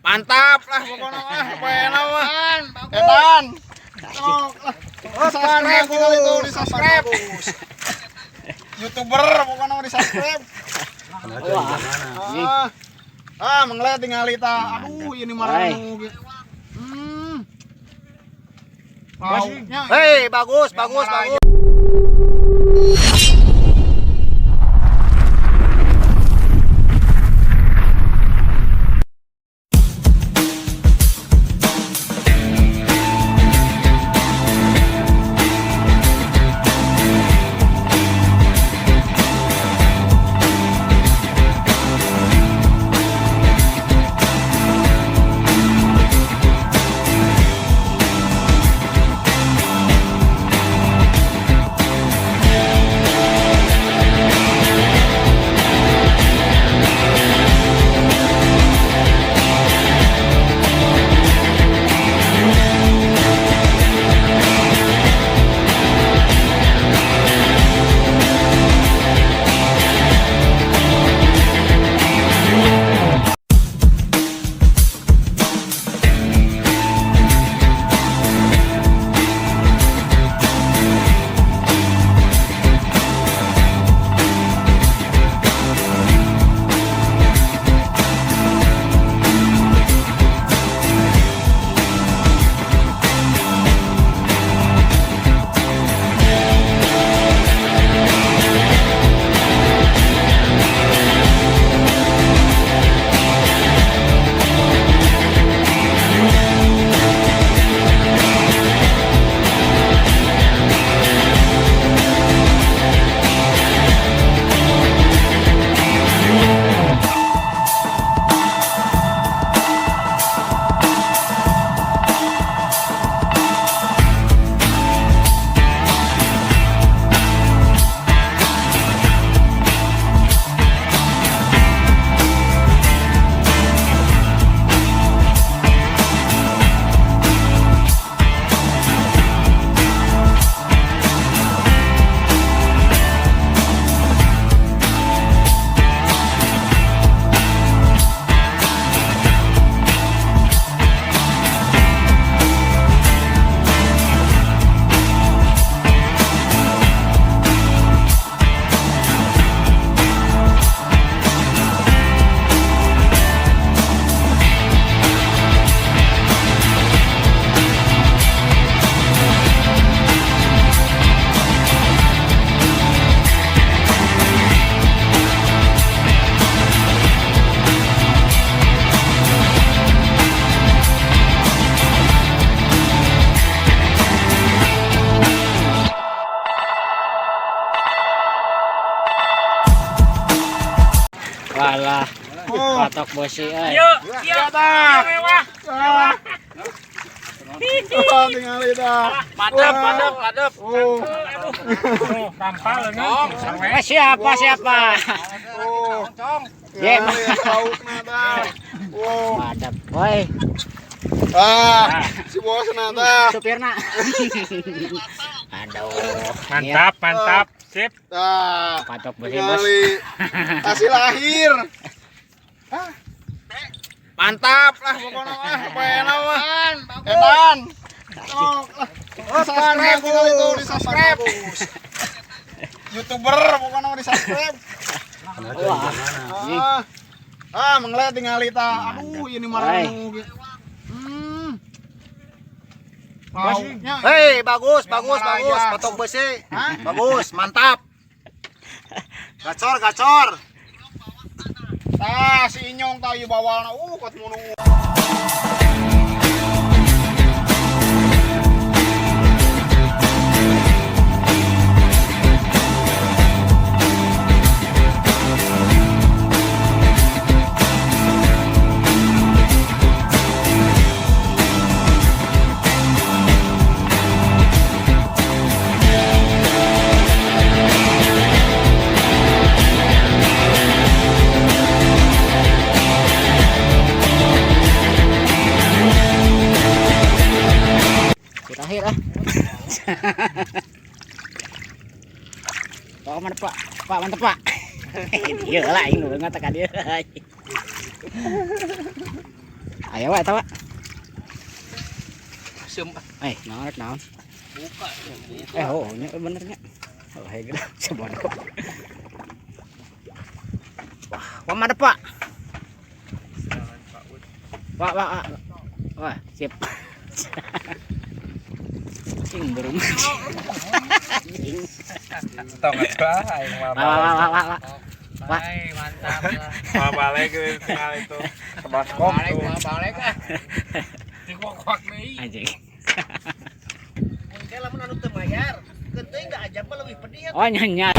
Mantap lah pokoknya mah, pokoknya mah. Edan. Subscribe itu di subscribe. YouTuber pokoknya mah di subscribe. Wah. Ah, mengeliat tinggal ta. Aduh, ini marah. Hei, bagus, bagus, bagus. Walah, patok besi euy. Yuk, yuk, mewah. Tinggal dah. Mantap, mantap, mantap. Oh. Aduh, tampal ini. Siapa siapa? Oh. Ye, Oh. Mantap, woi. Ah, si bos nata. Supirna. Aduh. Mantap, mantap. Sip. Tah. Patok besi, bos. Hasil akhir. Mantap lah pokoknya mah, pokoknya mah. Edan. Subscribe itu di subscribe. YouTuber pokoknya mah di subscribe. Wah. Ah, mengeliat tinggal ta. Aduh, ini marah. Hei, bagus, bagus, bagus. Patok besi. Bagus, mantap. Gacor, gacor. Tah, si Inyong tahu bawalna kat munu. Terakhir ah. Pak mantep Pak. Pak mantep Pak. Iya lah ini ngatakan dia. Aya wa eta, Pak. Sem. Eh, naon rek naon? Buka. Eh, oh, nya bener nya. Oh, hei gede sebodoh. Wah, wah madep, Pak. Wah, wah, wah. Wah, sip. Cing burung. Anjing. Tong atuh aing mah. Wah, wah, wah, wah, wah. Wah. Mantap lah. Mau balik ke tinggal itu. Ke baskom tuh. Balik ah. Dikuak-kuak deui. Anjing. Mun lamun anu teu mayar, keun teuing da ajab mah leuwih pedih. Oh, nya nya.